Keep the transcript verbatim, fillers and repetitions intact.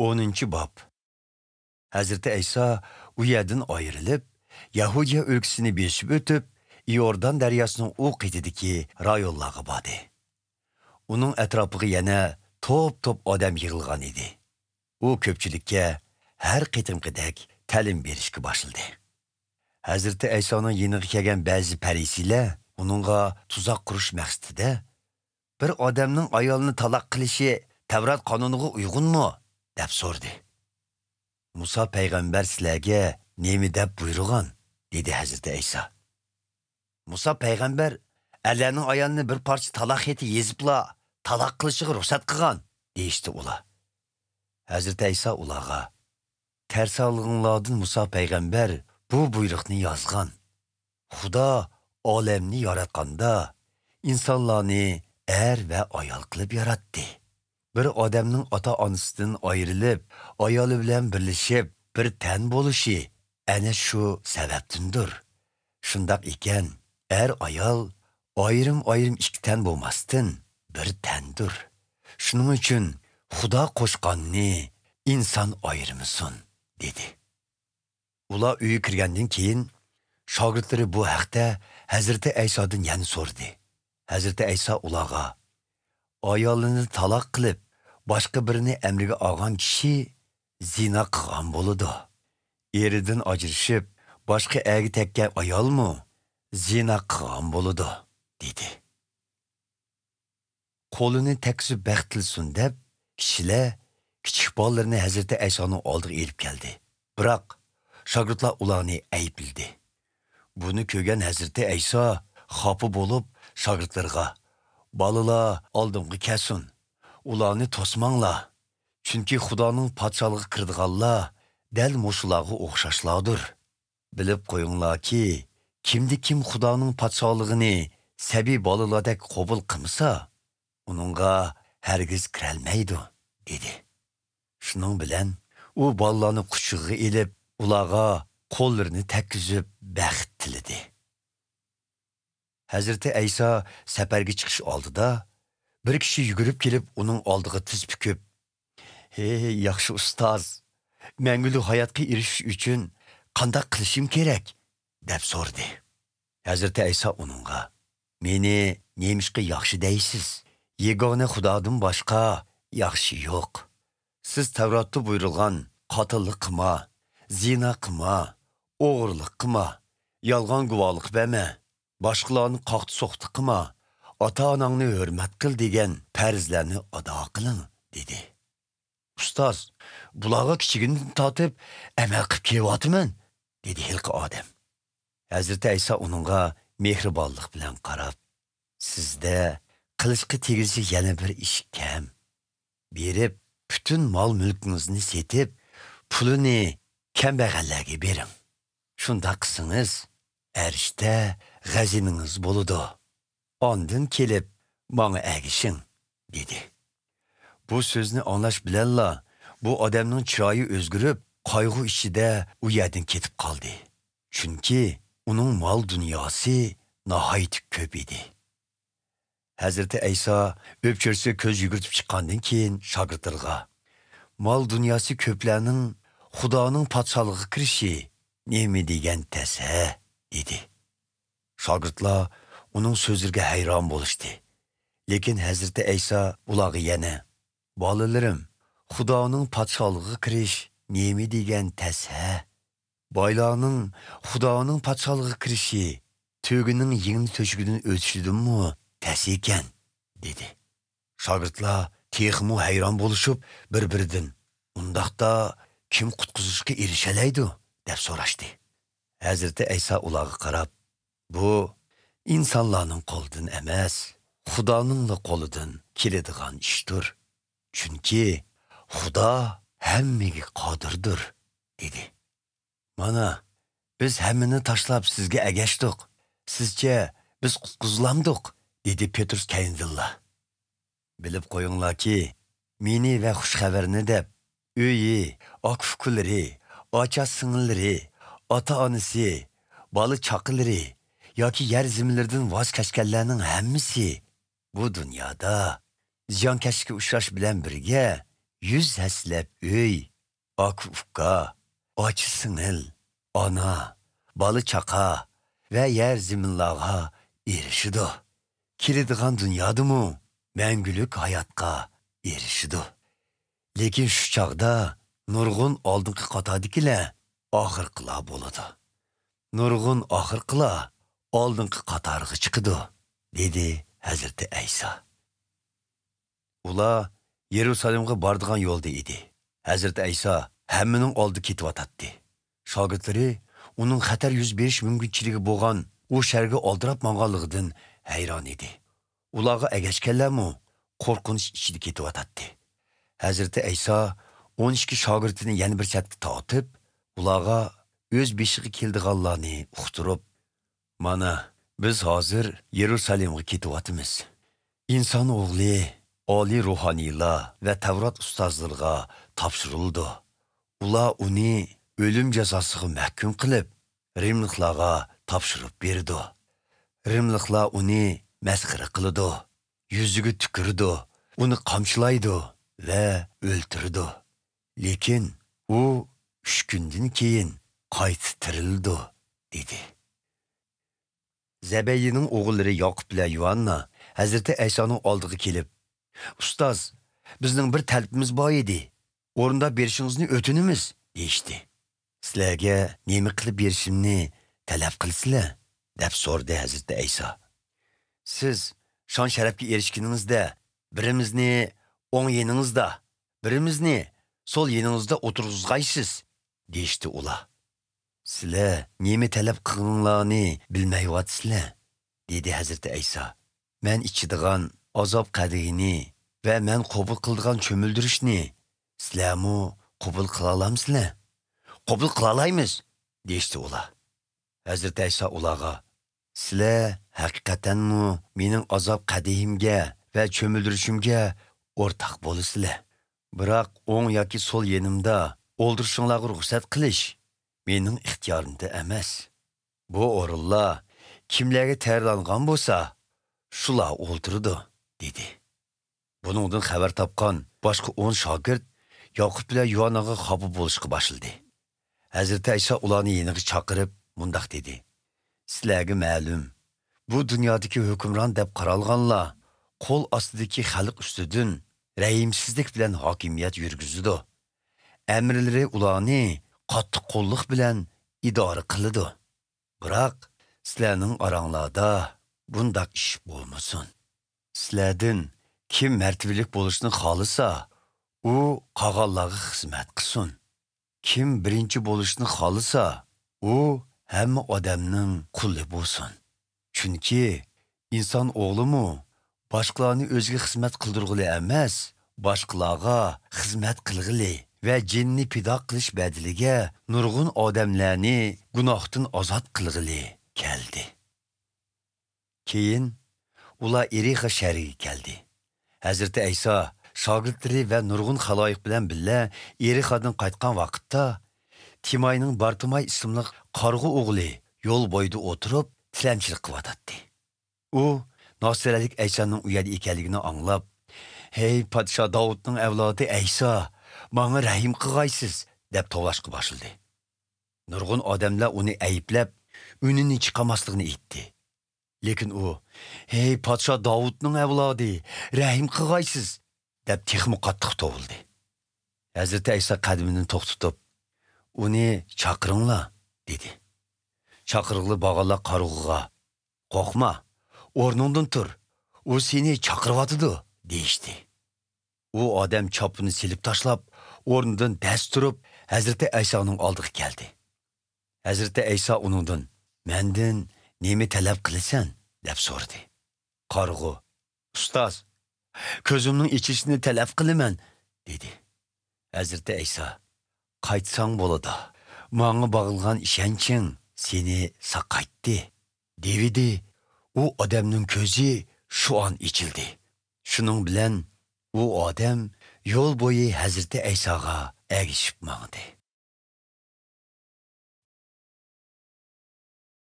ئونىنچى باب. ھەزرىتى ئەيسا ئۇ يەردىن ئايرىلىپ، يەھۇدىيە ئۆلكىسىنى بېسىپ ئۆتۈپ، ئىئوردان دەرياسىنىڭ ئۇ قېتىدىكى رايونلارغا باردى. ئۇنىڭ ئەتراپىغا يەنە توپ-توپ ئادەم يىغىلغان ئىدى. ئۇ كۆپچىلىككە ھەر قېتىمقىدەك تەلىم بېرىشكە باشلىدى. ھەزرىتى ئەيسانىڭ يېنىغا كەلگەن بەزى پەرىسىيلەر ئۇنىڭغا تۇزاق قۇرۇش مەقسىتىدە، «بىر ئادەمنىڭ ئايالىنى تالاق قىلىشى تەۋرات قانۇنىغا ئۇيغۇنمۇ؟» دەپ سورىدى. «مۇسا پەيغەمبەر سىلەرگە نېمە دەپ بۇيرۇغان؟» دېدى ھەزرىتى ئەيسا. «مۇسا پەيغەمبەر ئەرلەرنىڭ ئايالىنى بىر پارچە تالاق خېتى يېزىپلا تالاق قىلىشىغا رۇخسەت قىلغان» دېيىشتى ئۇلار. ھەزرىتى ئەيسا ئۇلارغا، «تەرسالىقىڭلاردىن مۇسا پەيغەمبەر بۇ بۇيرۇقنى يازغان. خۇدا ئالەمنى ياراتقاندا ئىنسانلارنى ئەر ۋە ئايال قىلىپ ياراتتى. بىر ئادەمنىڭ ئاتا-ئانىسىدىن ئايرىلىپ، ئايالى بىلەن بىرلىشىپ، بىر تەن بولۇشى ئەنە شۇ سەۋەبتىندۇر. شۇنداق ئىكەن، ئەر-ئايال ئايرىم-ئايرىم ئىككى تەن بولماستىن، بىر تەندۇر. شۇنىڭ ئۈچۈن خۇدا قوشقاننى ئىنسان ئايرىمىسۇن» دېدى. ئۇلار ئۆيگە كىرگەندىن كېيىن، شاگىرتلىرى بۇ ھەقتە ھەزرىتى ئەيسادىن يەنە سورىدى. ھەزرىتى ئەيسا ئۇلارغا، «ئايالىنى تالاق قىلىپ، باشقا بىرىنى ئەمرىگە ئالغان كىشى زىنا قىلغان بولىدۇ. ئېرىدىن ئاجرىشىپ، باشقا ئەرگە تەگكەن ئايالمۇ زىنا قىلغان بولىدۇ» دېدى. قولىنى تەگكۈزۈپ بەخت تىلىسۇن دەپ، كىشىلەر كىچىك بالىلىرىنى ھەزرىتى ئەيسانىڭ ئالدىغا ئېلىپ كەلدى. بىراق، شاگىرتلار ئۇلارنى ئەيىبلىدى. بۇنى كۆرگەن ھەزرىتى ئەيسا خاپا بولۇپ، شاگىرتلىرىغا، «بالىلار ئالدىمغا كەلسۇن، ئۇلارنى توسماڭلار، چۈنكى خۇدانىڭ پادىشاھلىقىغا كىرىدىغانلار دەل مۇشۇلارغا ئوخشاشلاردۇر. بىلىپ قويۇڭلاركى، كىمدە كىم خۇدانىڭ پادىشاھلىقىنى سەبىي بالىلاردەك قوبۇل قىلمىسا، ئۇنىڭغا ھەرگىز كىرەلمەيدۇ» دېدى. شۇنىڭ بىلەن ئۇ بالىلارنى قۇچىقىغا ئېلىپ، ئۇلارغا قوللىرىنى تەگكۈزۈپ بەخت تىلىدى. ھەزرىتى ئەيسا سەپەرگە چىقىش ئالدىدا، بىر كىشى يۈگۈرۈپ كېلىپ ئۇنىڭ ئالدىغا تىز پۈكۈپ، «ھەي، ياخشى ئۇستاز، مەڭگۈلۈك ھاياتقا ئېرىشىش ئۈچۈن قانداق قىلىشىم كېرەك؟» دەپ سورىدى. ھەزرىتى ئەيسا ئۇنىڭغا، «مېنى نېمىشقا ياخشى دەيسىز؟ يېگانە خۇدادىن باشقا ياخشى يوق. سىز تەۋراتتا بۇيرۇلغان قاتىللىق قىلما، زىنا قىلما، ئوغرىلىق قىلما، يالغان گۇۋاھلىق بەرمە، باشقىلارنى قاقتى-سوقتى قىلما، ئاتا-ئاناڭنى ھۆرمەت قىل دېگەن پەرزلەرنى ئادا قىلىڭ» دېدى. «ئۇستاز، بۇلارغا كىچىكىمدىن تارتىپ ئەمەل قىلىپ كېلىۋاتىمەن» دېدى ھېلىقى ئادەم. ھەزرىتى ئەيسا ئۇنىڭغا مېھرىبانلىق بىلەن قاراپ، «سىزدە قىلىشقا تېگىشلىك يەنە بىر ئىش كەم. بېرىپ، پۈتۈن مال-مۈلكىڭىزنى سېتىپ، پۇلىنى كەمبەغەللەرگە بېرىڭ. شۇنداق قىلسىڭىز، ئەرشتە غەزىنىڭىز بولىدۇ. ئاندىن كېلىپ، ماڭا ئەگىشىڭ» دېدى. بۇ سۆزنى ئاڭلاش بىلەنلا، بۇ ئادەمنىڭ چىرايى ئۆزگىرىپ، قايغۇ ئىچىدە ئۇ يەردىن كېتىپ قالدى. چۈنكى ئۇنىڭ مال-دۇنياسى ناھايىتى كۆپ ئىدى. ھەزرىتى ئەيسا ئۆپچۆرىسىگە كۆز يۈگۈرتۈپ چىققاندىن كېيىن، شاگىرتلىرىغا، «مال-دۇنياسى كۆپلەرنىڭ خۇدانىڭ پادىشاھلىقىغا كىرىشى نېمە دېگەن تەس ھە؟» دېدى. شاگىرتلار ئۇنىڭ سۆزلىرىگە ھەيران بولۇشتى. لېكىن ھەزرىتى ئەيسا ئۇلارغا يەنە، «بالىلىرىم، خۇدانىڭ پادىشاھلىقىغا كىرىش نېمە دېگەن تەس ھە؟ بايلارنىڭ خۇدانىڭ پادىشاھلىقىغا كىرىشى تۆگىنىڭ يىڭنە تۆشۈكىدىن ئۆتۈشىدىنمۇ تەس ئىكەن» دېدى. شاگىرتلار تېخىمۇ ھەيران بولۇشۇپ، بىر-بىرىدىن، «ئۇنداقتا كىم قۇتقۇزۇشقا ئېرىشەلەيدۇ؟» دەپ سوراشتى. ھەزرىتى ئەيسا ئۇلارغا قاراپ، «بۇ ئىنسانلارنىڭ قولىدىن ئەمەس، خۇدانىڭلا قولىدىن كېلىدىغان ئىشتۇر. چۈنكى خۇدا ھەممىگە قادىردۇر» دېدى. «مانا، بىز ھەممىنى تاشلاپ سىزگە ئەگەشتۇق. سىزچە بىز قۇتقۇزۇلامدۇق؟» دېدى پېترۇس كەينىدىنلا. «بىلىپ قويۇڭلاركى، مېنى ۋە خۇش خەۋەرنى دەپ، ئۆيى، ئاكا-ئۇكىلىرى، ئاچا-سىڭىللىرى، ئاتا-ئانىسى، بالا-چاقىلىرى ياكى يەر-زېمىنلىرىدىن ۋاز كەچكەنلەرنىڭ ھەممىسى بۇ دۇنيادا زىيانكەشلىككە ئۇچراش بىلەن بىرگە، يۈز ھەسسىلەپ ئۆي، ئاكا-ئۇكا، ئاچا-سىڭىل، ئانا، بالا-چاقا ۋە يەر-زېمىنلارغا ئېرىشىدۇ. كېلىدىغان دۇنيادىمۇ مەڭگۈلۈك ھاياتقا ئېرىشىدۇ. لېكىن شۇ چاغدا نۇرغۇن ئالدىنقى قاتاردىكىلەر ئاخىرقىلار بولىدۇ. نۇرغۇن ئاخىرقىلار ئالدىنقى قاتارغا چىقىدۇ، دېدى ھەزرىتى ئەيسا. ئۇلار يېرۇسالېمغا بارىدىغان يولدا ئىدى. ھەزرىتى ئەيسا ھەممىنىڭ ئالدىدا كېتىۋاتاتتى. شاگىرتلىرى ئۇنىڭ خەتەر يۈز بېرىش مۇمكىنچىلىكى بولغان ئۇ شەھەرگە ئالدىراپ ماڭغانلىقىدىن ھەيران ئىدى. ئۇلارغا ئەگەشكەنلەرمۇ قورقۇنچ ئىچىدە كېتىۋاتاتتى. ھەزرىتى ئەيسا ئون ئىككى شاگىرتىنى يەنە بىر چەتكە تارتىپ، ئۇلارغا ئۆز بېشىغا كېلىدىغانلارنى ئۇقتۇرۇپ، مانا، بىز ھازىر يېرۇسالېمغا كېتىۋاتىمىز. ئىنسان ئوغلى ئالىي روھانىيلار ۋە تەۋرات ئۇستازلىرىغا تاپشۇرۇلىدۇ. ئۇلار ئۇنى ئۆلۈم جازاسىغا مەھكۇم قىلىپ، رىملىقلارغا تاپشۇرۇپ بېرىدۇ. رىملىقلار ئۇنى مەسخىرە قىلىدۇ، يۈزىگە تۈكۈرىدۇ، ئۇنى قامچىلايدۇ ۋە ئۆلتۈرىدۇ. لېكىن ئۇ ئۈچ كۈندىن كېيىن قايتا تىرىلىدۇ، دېدى. زەبەيىنىڭ ئوغۇللىرى ياقۇپ بىلەن يۇھاننا ھەزرىتى ئەيسانىڭ ئالدىغا كېلىپ، ئۇستاز، بىزنىڭ بىر تەلىپىمىز بار ئىدى. ئورۇنداپ بېرىشىڭىزنى ئۆتۈنىمىز، دېيىشتى. سىلەرگە نېمە قىلىپ بېرىشىمنى تەلەپ قىلىسىلەر؟ دەپ سورىدى ھەزرىتى ئەيسا. سىز شان شەرەپكە ئېرىشكىنىڭىزدە بىرىمىزنى ئوڭ يېنىڭىزدا، بىرىمىزنى سول يېنىڭىزدا ئولتۇرغۇزغايسىز، دېيىشتى ئۇلار. سىلەر نېمە تەلەپ قىلغىنىڭلارنى بىلمەيۋاتىسىلەر، دېدى ھەزرىتى ئەيسا. مەن ئىچىدىغان ئازاب قەدىھىنى ۋە مەن قوبۇل قىلىدىغان چۆمۈلدۈرۈشنى سىلەرمۇ قوبۇل قىلالامسىلەر؟ قوبۇل قىلالايمىز، دېيىشتى ئۇلار. ھەزرىتى ئەيسا ئۇلارغا، سىلەر ھەقىقەتەنمۇ مېنىڭ ئازاب قەدىھىمگە ۋە چۆمۈلدۈرۈشۈمگە ئورتاق بولىسىلەر. بىراق ئوڭ ياكى سول يېنىمدا ئولتۇرۇشۇڭلارغا رۇخسەت قىلىش مېنىڭ ئىختىيارىمدا ئەمەس. بۇ ئورۇنلار كىملەرگە تەييارلانغان بولسا، شۇلار ئولتۇرىدۇ، دېدى. بۇنىڭدىن خەۋەر تاپقان باشقا ئون شاگىرت ياقۇپ بىلەن يۇھانناغا خاپا بولۇشقا باشلىدى. ھەزرىتى ئەيسا ئۇلارنى يېنىغا چاقىرىپ مۇنداق دېدى، سىلەرگە مەلۇم، بۇ دۇنيادىكى ھۆكۈمران دەپ قارالغانلار قول ئاستىدىكى خەلق ئۈستىدىن رەھىمسىزلىك بىلەن ھاكىمىيەت يۈرگۈزىدۇ. ئەمىرلىرى ئۇلارنى قاتتىق قوللۇق بىلەن ئىدارە قىلىدۇ. بىراق سىلەرنىڭ ئاراڭلاردا بۇنداق ئىش بولمىسۇن. سىلەردىن كىم مەرتىۋىلىك بولۇشنى خالىسا، ئۇ قالغانلارغا خىزمەت قىلسۇن. كىم بىرىنچى بولۇشنى خالىسا، ئۇ ھەممە ئادەمنىڭ قۇلى بولسۇن. چۈنكى ئىنسان ئوغلىمۇ باشقىلارنى ئۆزىگە خىزمەت قىلدۇرغىلى ئەمەس، باشقىلارغا خىزمەت قىلغىلى ۋە جېنىنى پىدا قىلىش بەدىلىگە نۇرغۇن ئادەملەرنى گۇناھتىن ئازاد قىلغىلى كەلدى. كېيىن ئۇلار ئېرىخا شەھىرىگە كەلدى. ھەزرىتى ئەيسا شاگىرتلىرى ۋە نۇرغۇن خالايىق بىلەن بىللە ئېرىخادىن قايتقان ۋاقىتتا، تىماينىڭ بارتىماي ئىسىملىق قارىغۇ ئوغلى يول بويىدا ئولتۇرۇپ تىلەمچىلىك قىلىۋاتاتتى. ئۇ ناسىرەلىك ئەيسانىڭ ئۇ يەردە ئىكەنلىكىنى ئاڭلاپ، ھەي پادىشاھ داۋۇتنىڭ ئەۋلادى ئەيسا، ماڭا رەھىم قىلغايسىز، دەپ توۋلاشقا باشلىدى. نۇرغۇن ئادەملەر ئۇنى ئەيىبلەپ، ئۈنىنى چىقارماسلىقىنى ئېيتتى. لېكىن ئۇ، ھەي پادىشاھ داۋۇتنىڭ ئەۋلادى، رەھىم قىلغايسىز، دەپ تېخىمۇ قاتتىق توۋلىدى. ھەزرىتى ئەيسا قەدىمىنى توختىتىپ، ئۇنى چاقىرىڭلار، دېدى. چاقىرغىلى بارغانلار قارىغۇغا، قورقما، ئورنۇڭدىن تۇر، ئۇ سېنى چاقىرىۋاتىدۇ، دېيىشتى. ئۇ ئادەم چاپىنىنى سېلىپ تاشلاپ، ئورنىدىن دەس تۇرۇپ، ھەزرىتى ئەيسانىڭ ئالدىغا كەلدى. ھەزرىتى ئەيسا ئۇنىڭدىن، مەندىن نېمە تەلەپ قىلىسەن؟ دەپ سورىدى. قارىغۇ، ئۇستاز، كۆزۈمنىڭ ئېچىلىشىنى تەلەپ قىلىمەن، دېدى. ھەزرىتى ئەيسا، قايتساڭ بولىدۇ، ماڭا باغلىغان ئىشەنچىڭ سېنى ساقايتتى، دېۋىدى. ئۇ ئادەمنىڭ كۆزى شۇ ئان ئېچىلدى. شۇنىڭ بىلەن ئۇ ئادەم يول بويى ھەزرىتى ئەيساغا ئەگىشىپ ماڭدى.